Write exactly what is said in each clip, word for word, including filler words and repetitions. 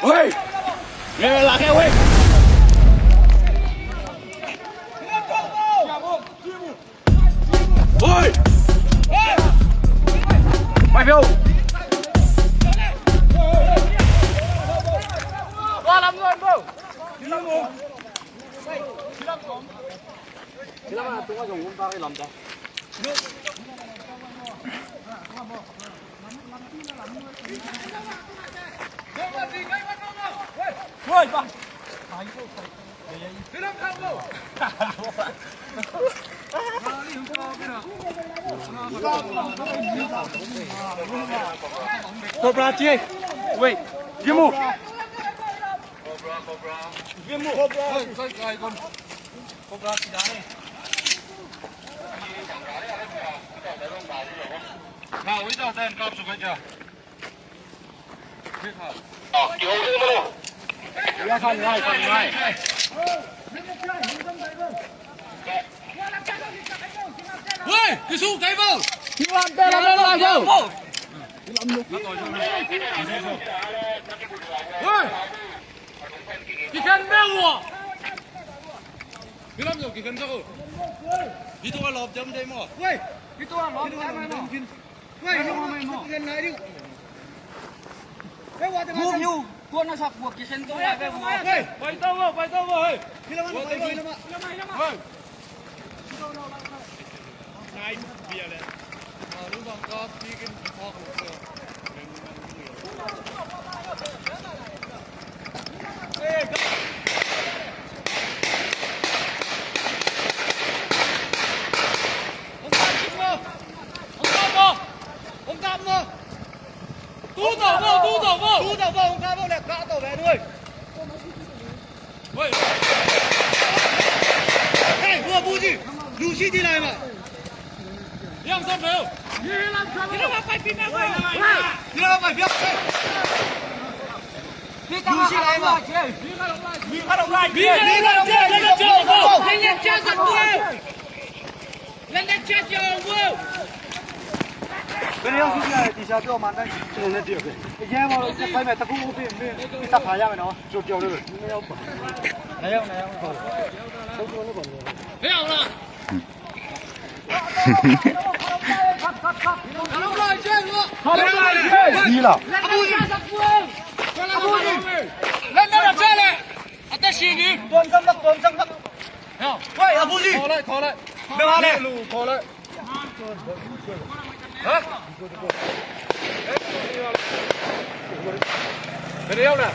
Oi! Mira la que, güey. Oi! Mai phiu. Cobra, Jay. Wait. Jimmu. Cobra, Cobra. Jimmu. Cobra. Cobra, sit down. Wei, kisu kai bo. Kisu kai bo. Wei. Kikan bel wo. Kilam yo kikan sa ko. Itu a lop jam dai mo. Wei. Itu a lop jam dai mo. Move you. Kua na sak buat kisen tu lah, be, move. Hey, pai tau, pai tau, hey. Hey. Hong kap mo! Hong kap mo! Tu tawh vo, tu tawh vo. Tu tawh vo, hong kah vo le, kah tawh ve nuai. Hei, hua bu ji. Lu si di lai ma. Liang sam ve. Di lai ma pai pi ma. Di lai ma pai pi ma. Lu si lai ma. Di lai ma pai pi ma. Ni la. Ata sini. Tuam sang bak, tuam sang bak. Wei, Abuji. Thole, thole. Bel hale. Lu, thole. Ha? Bel yau na.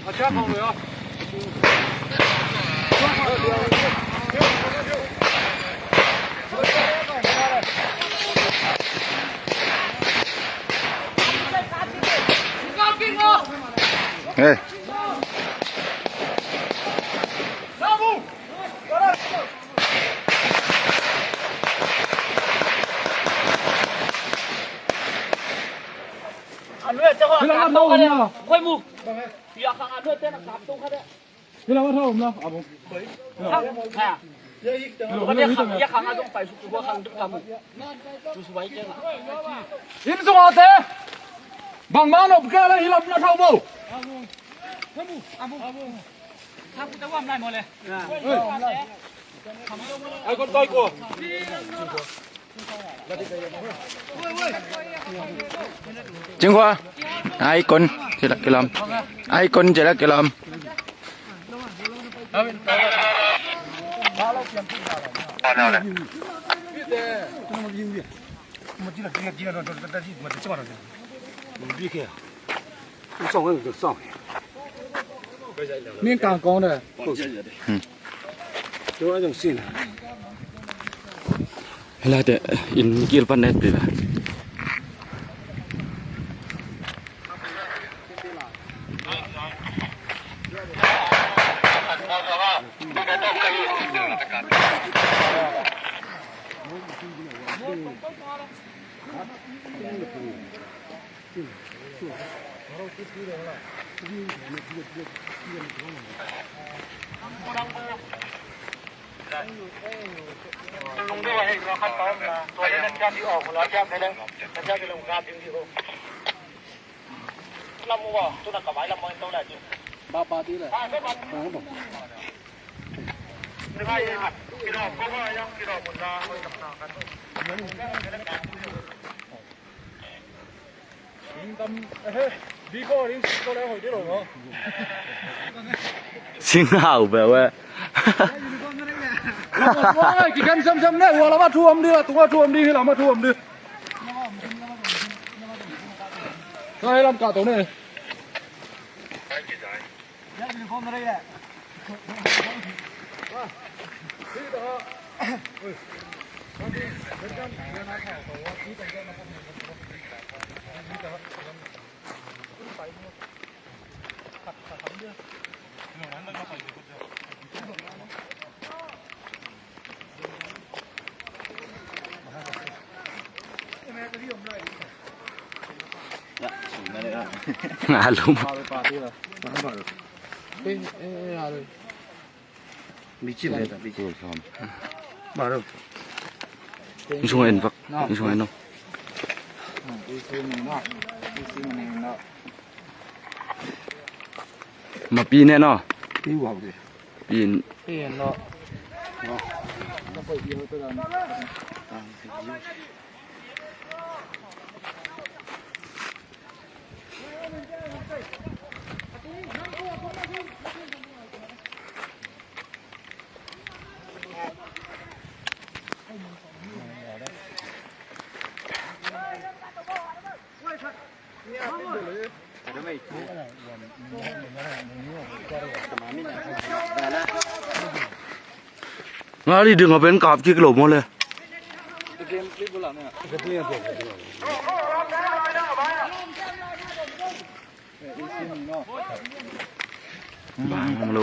Acha kong lu ya. Hey. Inn sungah te. Bangmah nop kei le, hi lam na thau bo. Ai kon toi ko. Cingkhua. Ai kon cila kilam. Ai kon cila kilam. Min kang kong de. Helate in gil pan net pila. Sing hau bel we. Kikan samsam ne, hua lama thu om dih, tung a thu om dih, hi lama thu om dih. Sai lam ka to ne. Nga lum. Insung en vak. Insung en no. Mapi ne no. Pin. Nga li ding a pen kap kik lo maw le. Bang lo.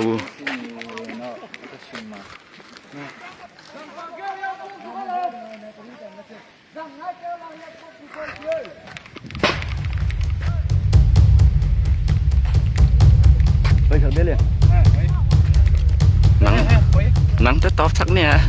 Nang, nang tetawp sak ni a.